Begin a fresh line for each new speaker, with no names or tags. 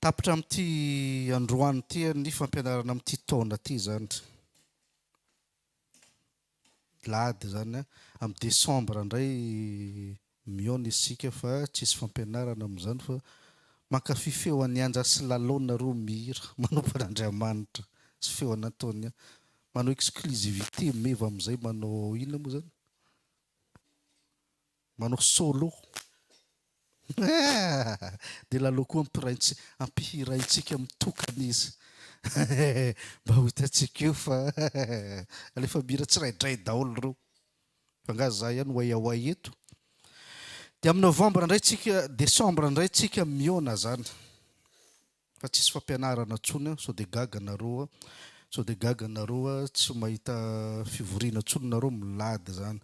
Tapitra amin'ity androany ity ny fampianarana amin'ity taona ity izany. Lahady izany an. Amin'ny décembre indray mihaona isika fa tsisy fampianarana amin'izany fa mankafy feo an'i Anja sy Lalao nareo mihira manompo an'Andriamanitra sy feo an'i Antonia. Manao exclusivité meva amin'izay manao inona moa izany? Manao solo. Dia lalao koa ampiraintsika, ampihiraintsika mitokana izy. Mba ho hitantsika eo fa alefa mihira tsiraidray daholo ireo. Fa angaha za ihany oay eto. Dia amin'ny novembre indray tsika, décembre indray tsika mihaona zany. Fa tsisy fampianarana tsony an, sao dia gaga nareo an, sao dia gaga nareo an, tsy mahita fivoriana tsony nareo milady zany.